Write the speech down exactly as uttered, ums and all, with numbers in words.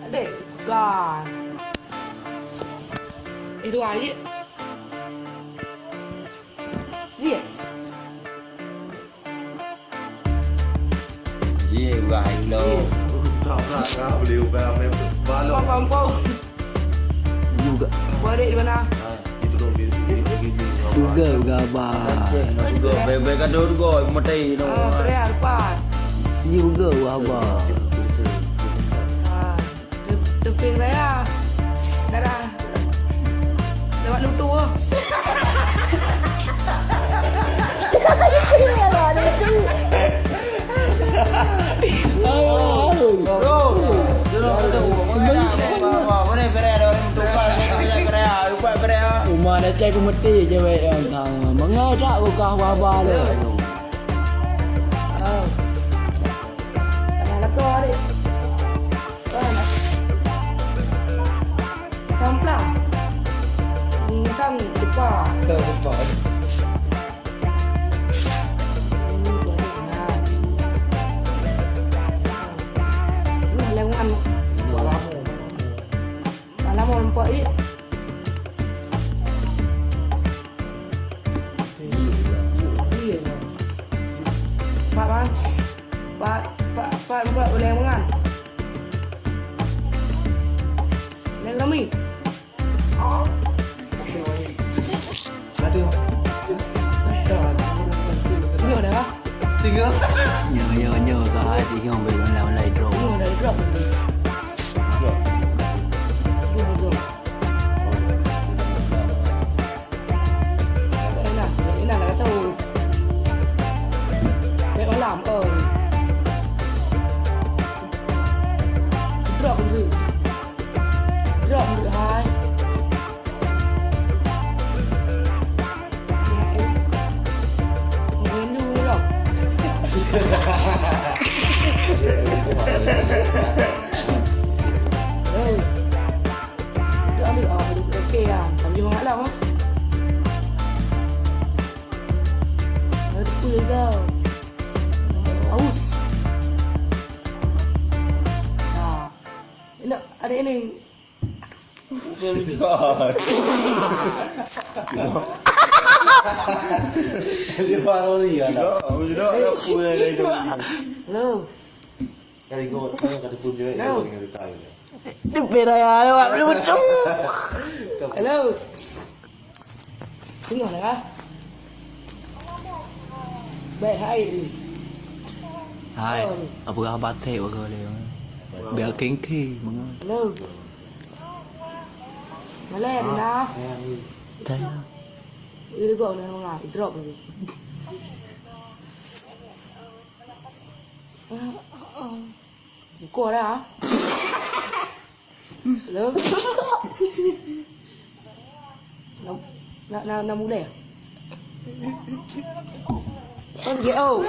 Dek, gan. Eh, dua, ye. Ye. Ye, udah, ayo, lo. Ye. Tak, tak, tak, boleh ubah, mem-, balok. Pom, pom, pom. Juga. Balik di mana? Ha, itu dong, di, di, di, di, Juga, juga, abang. Aceh, no, juga. Baik, baik, kado juga, mati, no. Ah, keren, lepas. Juga, abang. Ah. Teupieng raya. Darah. Lewat lutu. Uma dah cek ku meti cewek yang sama. Mengai tak ku kah waba tu. Tengah leko adik. Samplang. Entang depan. Depan. Nah, lewat. Malam. Malam lompat, eh. Iya. Pak, Bang. Pak, Pak, Pak, Pak, boleh mangan? Boleh kami? Oh. Aduh. Nyoe dah. Tinggal. Nyoe, nyoe, nyoe, ka hai di hiong, bela, bela, drop. Nyoe dah drop. Drop. Nyoe drop. Inan, inan dah kacau. Baik malam, oh. Drop dulu. Drop dulu, hai. Ngon you drop. Oh. Ambil, oh, okey, ya. Tapi jangan malam, ah. Betul kau. Aus. Nah. Ini, ada ini. Hello. Kali gol, kali kata pun je, no. Kali kata pun je. Di pera ya, awak boleh betul. Hello. Tengok lah. Baik, hai ni. Hai, oh. Apa khabar, Tek? Apa khabar? Biar kengki, mengan. Hello. Malai, ah, dah. Ya, ni. Dah. Ini kau nak mengan, drop lagi. Buka dah. Hello? Nak, nak, nak, nak mulai? Oh, G O.